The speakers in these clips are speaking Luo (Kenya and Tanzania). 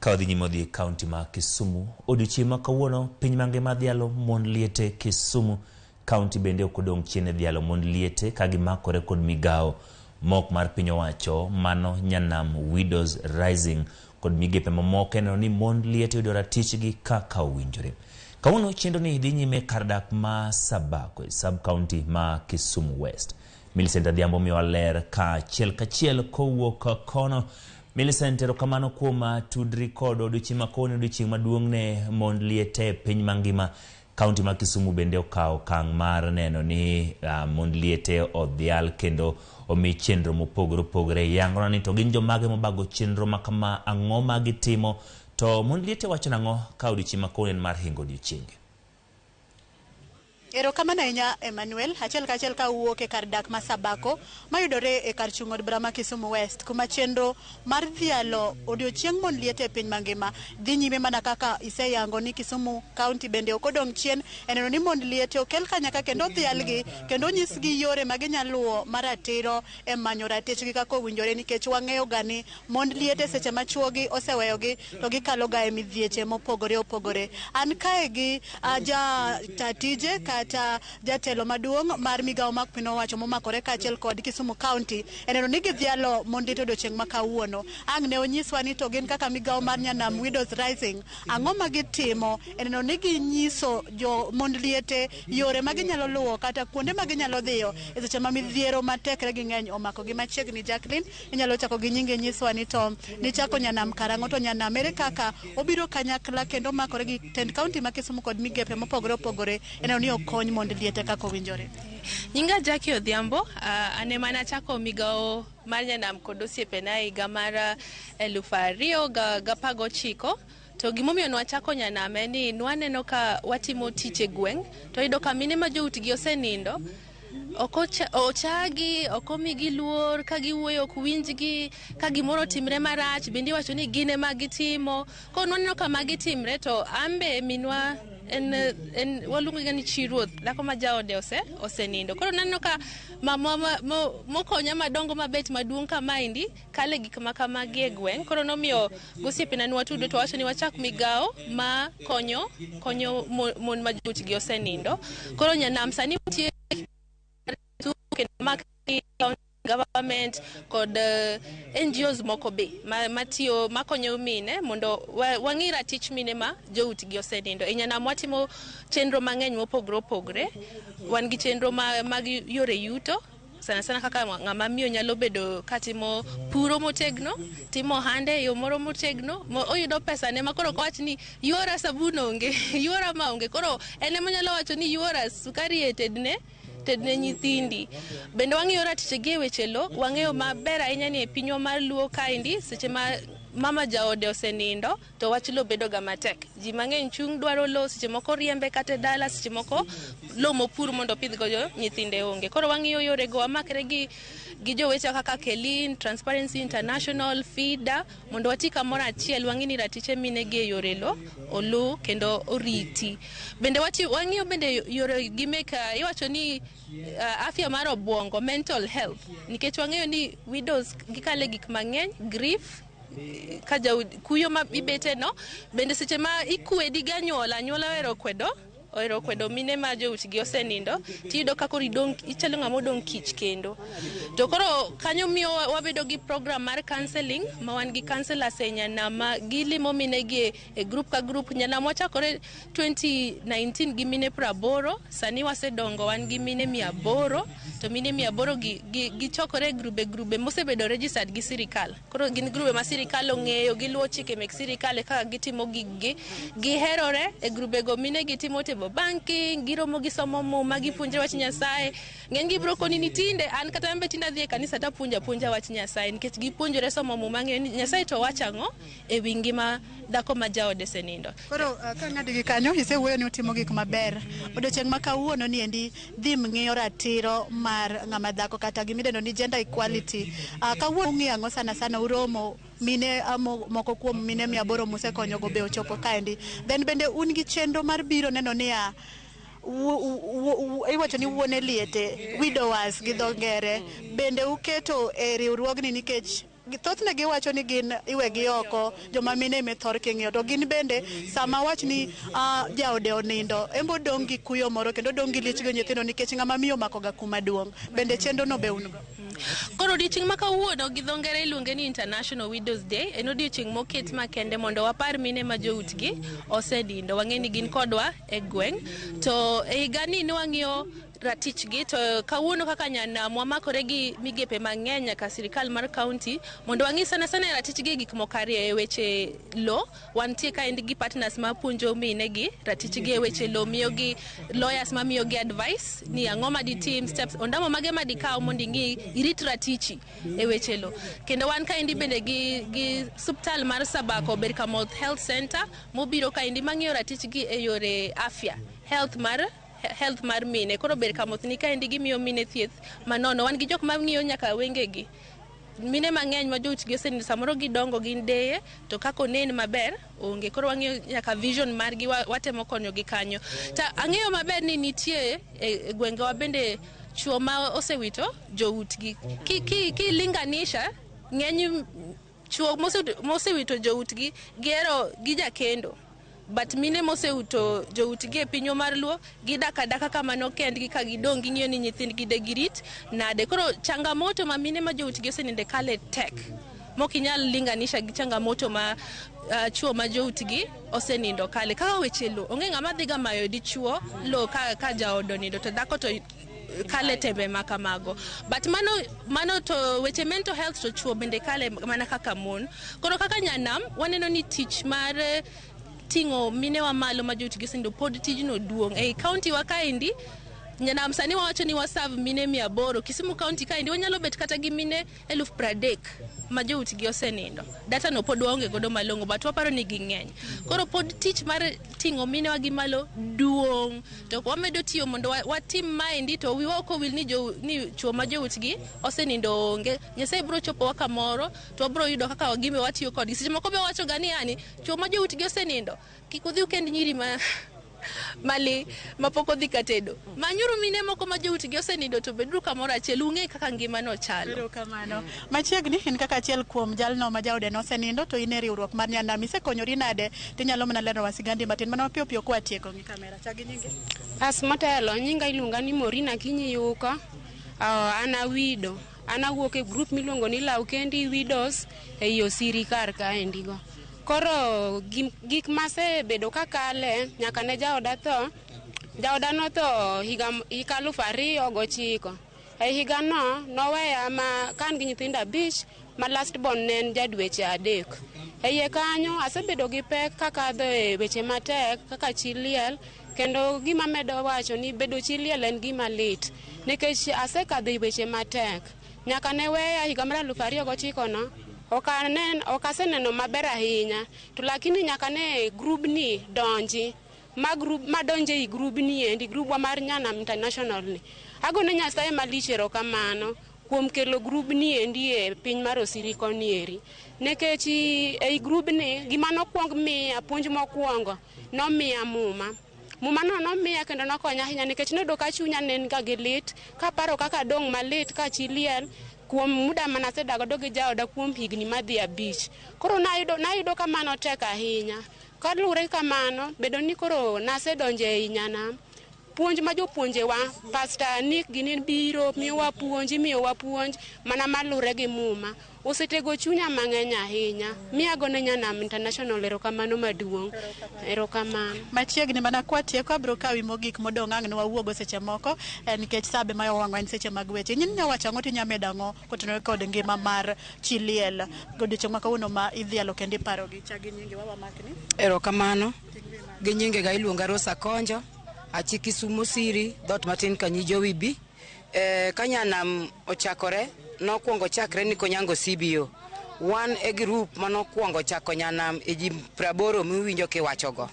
Ka wadhi nyime odhi e kaunti ma Kisumu, odiochieng' ma kawuono piny mangima dhialo mond liete Kisumu. Kaunti bende ok odong' chien e dhialo mond liete ka gimakore kod migawo mok mar piny owacho mano Nyanam Widows Rising kod migepe mamoko e neno ni mond liete yudo ratichgi kaka owinjore. Kawuono chenro ni dhi nyime kar dak ma Sabako e sub county ma Kisumu West. Millicent Adhiambo miyowa ler ka achiel kachiel kowuok kono. Millicent, erokamano kuom tudri kod odiochieng' ma kawuono odiochieng' maduong' ne mond liete e piny mangima. Kaunti ma Kisumu bende okawo okang' mar neno ni mond liete odhial kendo omi chenro mopogore opogore. Yangona ni to gin jomage mobago chenro ma kama, ang'o ma gitimo, to mond liete wacho nang'o ka odiochieng' ma kawuono en mar hingo odiochienge. Erokamano ahinya Emmanuel, achiel kachiel ka wuok e kar dak ma Sabako mayudore e kar chung' od bura ma Kisumu West kuma chenro mar dhialo odiochieng' mond liete e piny mangima dhi nyime mana kaka iseyango ni Kisumu County bende ok odong' chien e neno ni mond liete okel kanyakla kendo odhialgi kendo onyisgi yore ma ginyalo luwo maratiro e manyo ratichgi kaka owinjore nikech wang'eyo ga ni mond liete seche ma chuogi oseweyogi to gikalo ga e midhieche mopogore opogore. An kae gi ja ta tije kata jatelo maduong' mar migawo mag piny owacho momakore kaachiel kod Kisumu County e neno ni gidhialo mond liete odiochieng' ma kawuono. Ang' ne onyiswa ni to gin kaka migawo mar Nyanam Widows Rising, ang'o ma gitimo e neno ni ginyiso jo mond liete yore ma ginyalo luwo kata kuonde ma ginyalo dhiyo e seche ma midhiero ma tekre gi ng'eny omakogi machiegni. Jacqueline, inyalo chako gi nyingi nyiswa ni to nichako Nyanam karang'o to Nyanam ere kaka obiro kanyakla kendo makore gi tend kaunti ma Kisumu kod migepe mopogore opogore e neno ni okony mond liete kaka owinjore. Nyinga Jackie Odhiambo, an ema nachako migawo mar Nyanam kod osiepena e higa mar 2019. To gimomiyo nwachako Nyanam en ni nwaneno ka watimo tich e gweng' to iyudo ka mine ma joutgi osenindo ok ochagi, ok omigi luor, ka giwuoyo ok winjgi, ka gimoro otimre marach bende iwacho ni gin ema gitimo. Koro nwaneno ka magi timre to an be minwa en waluonge ga ni chi ruoth, dhako ma jaode osenindo. Koro naneno ka mamwa mokonya madongo mabet maduong' kamaendi kale gik ma kamagi e gweng'. Koro nomiyo gosiepena ne watudo to wawacho ni wachak migawo ma konyo mon ma joutgi osenindo. Koro Nyanam sani nitie kendo mak government kod NGOs moko be matiyo makonyo mine mondo wang'i ratich mine ma joutgi osenindo. E Nyanam watimo chenro mang'eny mopogore opogore. Wan gi chenro mag yore yuto sana sana kaka ng'ama miyo nyalo bedo katimo puro motegno, timo ohande e yo moro motegno, oyudo pesa ne ma koro ok owach ni yuora sabun onge, yuora ma onge. Koro en ema onyalo wacho ni yuora sukari e tedne nyithindi. Bende wang'iyo ratiche gi e weche lo, wang'eyo maber ahinya ni e pinywa mar Luo kaendi seche ma mama jaode osenindo to wach lo bedo ga matek. Ji mang'eny chung' dwaro lo, seche moko riembe kata e dala, seche moko lo mopur mondo opidh godo nyithinde onge. Koro wang'iyo yore go, wamakre gi joweche kaka Kelin, Transparency International, FIDA, mondo wati kamoro achiel, wang'i ni ratiche mine gi e yore lo olu kendo oriti. Bende wang'iyo bende yore gi mek, iwacho ni afya mar obwongo, mental health, nikech wang'eyo ni widows gikale gik mang'eny, grief, ka jaod kuyo ma ibete no, bende seche ma ikwedi gi anyuola, anyuola ohero kwedo mine ma joutgi osenindo, tiyudo ka koro idong', ichalo ng'ama odong' kich kendo. To koro kanyo miyo wabedo gi program mar counseling, ma wan gi counselors e Nyanam ma gilimo mine gi e group ka group. Nyanam wachakore 2019 gi mine 80, sani wasedongo wan gi mine 800, to mine 800 gichokore e grube grube mosebedo registered gi sirikal. Koro gin grube ma sirikal ong'eyo, giluwo chike mek sirikal e kaka gitimo giggi. Giherore e grube go, mine gitimo table banking, giromo gisomo muma, gipuonjre wach Nyasaye. Ng'eny gi biro koni ni tinde an kata an be tinde adhi e kanisa tapuonjo apuonja wach Nyasaye nikech gipuonjore somo muma, ng'eyo ni Nyasaye to wacho ang'o e wi ngima dhako ma jaode osenindo. Koro ka ng'ado gi kanyo, isewuoyo ni utimo gik maber. Odiochieng' ma kawuono ni endi dhim ng'iyo ratiro mar ng'ama dhako kata gimidendo ni gender equality. Kawuono ung'iyo ang'o sana sana uromo mine moko kuom mine 800 musekonyo go be ochopo kaendi. Then bende un gi chenro mar biro neno niya iwacho ni wuone liete, widowers gi dho ngere, bende uketo e riwruogni nikech Thothne giwacho ni gin iwegi oko, joma mine ema thor king'iyo, to gin bende sama wach ni jaode onindo, embo dong' gi kuyo moro kendo dong' gi lich gi nyithindo nikech ng'ama miyo omako ga kuma duong'. Bende chenro no be un go? Koro odiochieng' ma kawuono gi dho ngere iluonge ni International Widows Day. En odiochieng' moket makende mondo wapar mine ma joutgi osenindo. Wang'e ni gin kodwa e gweng'. To e higani ne wang'iyo ratichgi, to kawuono kaka nyanam wamakore gi migepe mang'eny nyaka sirikal mar county mondo wang'i sana sana e ratichgi e gik moko ariyo e weche lo. Wantie kaendi gi partners mapuonjo mine gi ratichgi e weche lo, miyogi lawyers mamiyogi advice ni ang'o ma ditim, steps ondamo mage ma dikaw mondo ing'i irit ratichi e weche lo. Kendo wan kaendi bende gi suptal mar Sabako Berkamoth Health Center mobiro kaendi mang'iyo ratichgi e yore afya, health mar mine. Koro Berkamoth ni kaendi gimiyo mine thieth manono. Wan gi jok mang'iyo nyaka wengegi. Mine mang'eny ma joutgi osenindo samoro gidongo gin deye to kaka onen maber onge. Koro wang'iyo nyaka vision margi, watemo konyogi kanyo. To ang'eyo maber ni nitie e gwengewa bende chuo ma osewito joutgi. Kilinganisha ng'eny chuo mosewito joutgi gihero gi jakendo. But mine mosewito joutgi e pinywa mar Luo gidak adaka kamano kendgi ka gidong' ging'iyo ni nyithindgi de girit nade. Koro changamoto ma mine ma joutgi oseninde kale tek mok inyal linganisha gi changamoto ma chuo ma joutgi osenindo kale. Kaka weche lo, onge ng'ama dhiga mayo dichuo lo ka jaode onindo to dhako to kale tembe ma kamago. But mano to weche mental health to chuo bende kale mana kaka mon. Koro kaka nyanam waneno ni tich mar ting'o minewa malo ma joutgi osenindo pod tijno duong'. Ei county wa kaendi nyanam sani wawacho ni waserve mine 800. Kisumu county kaendi wanyalo bet kata gi mine 30,000 ma joutgi osenindo. Data no pod waonge godo malong'o but waparo ni ging'eny. Koro pod tich mar ting'o minewa gi malo duong'. To wamedo tiyo mondo watim maendi to wiwa ok owil ni chuo ma joutgi osenindo onge. Nyasaye biro chopowa kamoro to wabiro yudo kaka gimbe watiyo kodgi. Seche moko be wawacho ga ni yani chuo ma joutgi osenindo kik udhi ukend nyiri ma mali mapok odhi katedo. Manyuru mine moko ma joutgi osenindo to beduru kamoro achiel ung'e kaka ngimano chalo. Erokamano. Machiegni in kaka achiel kuom jalno ma jaode nosenindo to in e riwruok mar Nyanam isekonyori nade tinyalo mana lerowa sigandi matin mana mapiyo piyo kwatieko gi kamera. Chak gi nyingi. As motelo, nyinga iluonga ni Morina Kinyi Yuko. An a widow. An awuok e group miluongo ni Law Kendi Widows ei Osiri kar kaendi go. Koro gik masebedo kakale nyaka ne jaoda tho. Jaoda notho higa 2009. E higano noweya ma ka an gi nyithindo 5 ma last born ne en ja dweche 3. E iye kanyo asebedo gi pek kakadho e weche matek kaka chi liel, kendo gima medo wacho ni bedo chi liel en gima lit nikech asekadho e weche matek. Nyaka ne weya higa mar 2009 no, ok aseneno maber ahinya, to lakini nyaka ne grubni donji ma grub madonje ei grubni endi, grubwa mar Nyanam International ni. Agone Nyasaye malich erokamano kuom kelo grubni endi e piny mar Osiri koni eri. Nikech ei grubni gima nokwong miya, puonj mokwongo nomiya muma. Muma no nomiya kendo nokonya ahinya nikech noyudo ka chunya ne en ga gi lit, kaparo kaka adong' malit ka chi liel kuom muda mane asedak godo gi jaoda kuom higni madhi 5. Koro nayudo ka mano tek ahinya. Kaluwore kamano, bedo ni koro nasedonjo ei Nyanam, puonj ma jopuonjewa, Pastor Nick gini biro miyowa puonj, imiyowa puonj mana malure gi muma. Osetego chunya mang'eny ahinya. Mi agone Nyanam International erokamano maduong'. Erokamano. Machiegni mana kwatieko abiro kawi mogik modong' ang' ne wawuogo seche moko nikech sa be ma wang'o en seche mag weche. In inyalo wacho ang'o to inyalo medo ang'o kotenore kod ngima mar chi liel godiochieng' ma kawuono ma idhialo kendo iparogi. Chak gi nyingi wawa makni. Erokamano. Gi nyingega iluonga Rosa Konjo. Achi Kisumu Osiri, dhoot matin Kanyijowi B. Ka Nyanam ochakore, nokwongo chakre ni Konyango CBO. Wan e group manokwongo chako Nyanam e ji 80 miwinjo kiwachogo.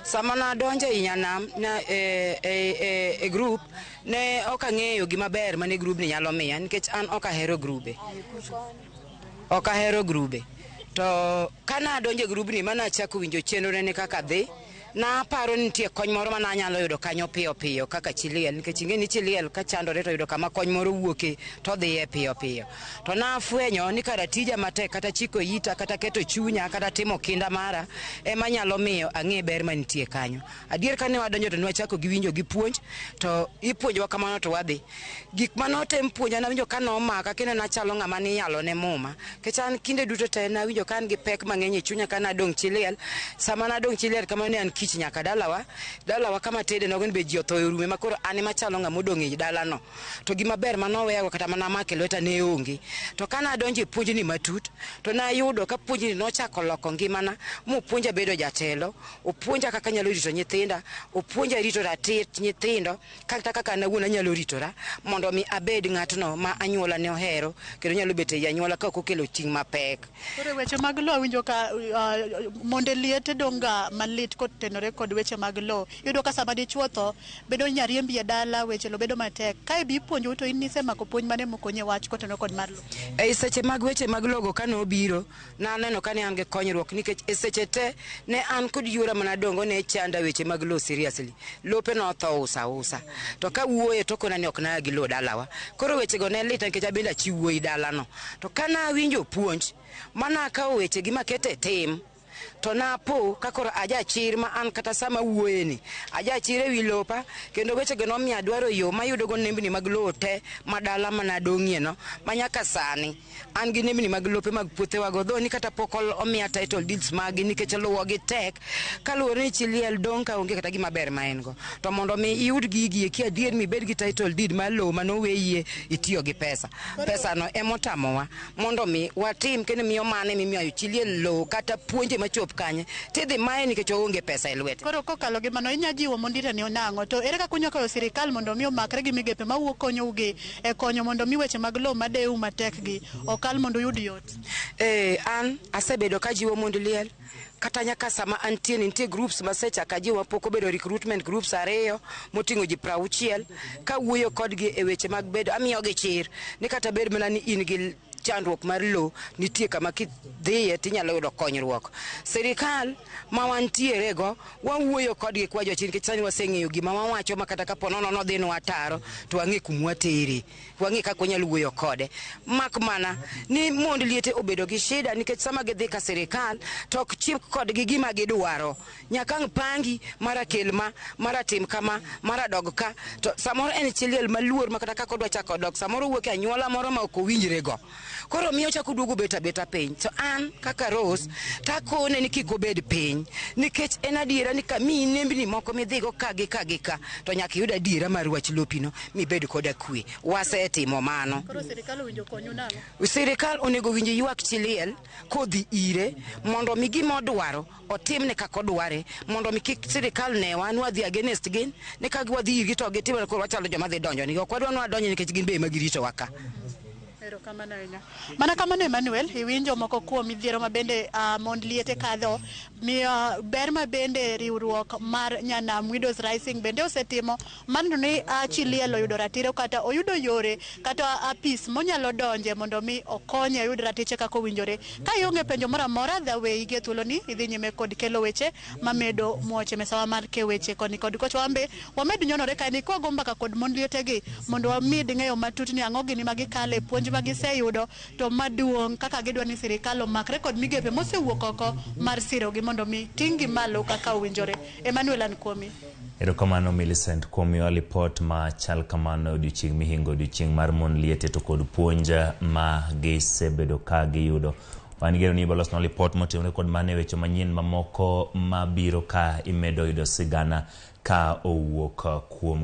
Sama nadonjo ei Nyanam e group, ne ok ang'eyo gima ber mane grubni nyalo miya nikech an ok ahero grube. Ok ahero grube. To kana adonjo e grubni mana achako winjo chenro ne kaka dhi, Naparo ni nitie kony moro ma nanyalo yudo kanyo piyo piyo kaka chi liel, nikech ing'e ni chi liel ka chandore to yudo kama kony moro wuoke to dhiye piyo piyo. To nafwenyo ni kara tija matek kata chiko ita kata keto chunya kata timo kinda mara ema nyalo miyo ang'e ber mantie kanyo. Adier kane wadonjo to nwachako gi winjo gi puonj, to ipuonjowa kamano to wadhi. Gik manotem puonja nawinjo ka nomaka kendo nachalo ng'ama niyalo ne muma. Nikech an kinde duto te nawinjo ka an gi pek mang'eny e chunya ka nadong' chi liel. Sama nadong' chi liel kamano ne an kich nyaka dalawa. Dalawa kama tede nogo ni be ji otho e orume ma koro an ema chalo ng'ama odong' e dalano. To gima ber manoweyago kata mana make lweta ne onge. To ka nadonjo e puonjni matut, to nayudo ka puonjni nochako loko ngimana, mopuonja bedo jatelo, opuonja kaka anyalo rito nyithinda, opuonja rito ratich nyithindo, kata kaka an awuon anyalo ritora mondo mi abed ng'atno ma anyuola ne ohero kendo nyalo bet ei anyuola ka ok okelo ting' mapek. Koro e weche mag lowo awinjo ka monde liete dong' ga malit kotenore kod weche mag lowo. Iyudo ka sama dichuo tho, bedo nyariembi e dala, weche lowo bedo matek. Kae be ipuonjou to in nisemako puonj mane mokonyi e wach kotenore kod mar lowo? Ei seche mag weche mag logo kane obiro, naneno ka ne an gi konyruok nikech e seche te ne an kod yuora manadongo ne chanda weche mag lowo seriously. Lope notho usa usa. To ka wuoye to kona ni ok naa gi lowo dalawa. Koro wechego ne lita nikech abende achi wuoyi dalano. To ka nawinjo puonj, manakawo wechegi makete tim, to napo ka koro ajachir ma an kata sama wuoye ni ajachir ewi lopa, kendo wechego nomiyo adwaro yo mayudogo nembni mag lowo te ma dala manadong'ie no, ma nyaka sani an gi nembni mag lope mag puothewago, dho ni kata pok omiya title deeds magi nikech luwogi tek kaluwore ni chi liel dong' ka onge kata gima ber ma en go. To mondo mi iyud gigi eki adier mibed gi title deed mar lowo manoweyie itiyo gi pesa. Pesano emotamowa mondo mi watim kendo miyo mane mimiyo chi liel lowo kata puonje machop kanye tidhi maye nikech oonge pesa e lwete. Koro kokalo gi mano inya jiwo mondire ni nang'o to ere kaka unya kwayo sirikal mondo mi omakre gi migepe mawuok konyou gi e konyo mondo mi weche mag lowo madeu matek gi okal mondo uyud yot? An asebedo kajiwo mond liel kata nyaka sama antie ni nitie groups masechako ajiwo mapok obedo recruitment groups 2 moting'o ji 60 kawuoyo kodgi e weche mag bedo, amiyogi chir ni kata bed mana ni in gi chandruok mar lowo, nitie kama kidhiye tinyalo yudo konyruok. Sirikal ma wantiere go wawuoyo kodgi kwa jochir nikech sani waseng'eyo gima wawacho ma kata kapo nono nodhinwa ataro to wang'e kuma watere, wang'e kaka wanyalo wuoyo kode. Mak mana ni mond liete obedo gi shida nikech sama gidhi ka sirikal to ok chik kodgi gima gidwaro. Nyaka ang' pangi mara kel ma, mara tim kama, mara dog ka. To samoro en chi liel maluor ma kata kaka odwa chako dok, samoro owuok e anyuola moro ma ok owinjre go. Koro miyo ochako duogo bet abeta piny. To an kaka Rose takone ni kik obed piny nikech en adiera ni kamiyi nembni moko midhigo ka gi ka gi ka to nyaka iyud adiera mar wach lopino mibed koda kwe. Wasetimo mano. Koro sirikal owinjo konyu nang'o? Sirikal onego winj ywak chi liel kodhi ire mondo mi gima odwaro otimne kaka odware, mondo mi kik sirikal newa ni wadhi against gin ni ka wadhi irgi to gitimo koro wachalo joma dhi donjo ni ok wadwa ni wadonjo nikech gin be ema giritowa ka. Erokamano ahinya. Mana kamano Emmanuel, iwinjo moko kuom midhiero ma bende mond liete kadho, miyo ber ma bende riwruok mar Nyanam Widows Rising bende osetimo mar neno ni chi liel oyudo ratiro kata oyudo yore kata apis monyalo donje mondo mi okonye oyud ratiche kaka owinjore. Ka ionge penjo moro amora, dhaweyi gi e thuoloni idhi nyime kod kelo weche mamedo muoch e mesawa mar ke weche koni kod kocha. Wan be wamed nyonore kae ni kwago mbaka kod mond lietegi mondo wamed ng'eyo matut ni ang'o gini ma gikale, puonj ma giseyudo to maduong' kaka gidwa ni sirikal omakre kod migepe mosewuok oko mar sirogi mondo mi ting' gi malo kaka owinjore. Emmanuel, an kuomi. Erokamano Millicent kuom miyowa lipot ma chal kamano odiochieng' mihingo odiochieng' mar mon liete to kod puonj ma gisebedo ka giyudo. Wan geno ni ibolosnwa lipot motenore kod mano e weche manyien mamoko mabiro ka imedo yudo sigana ka owuok kuom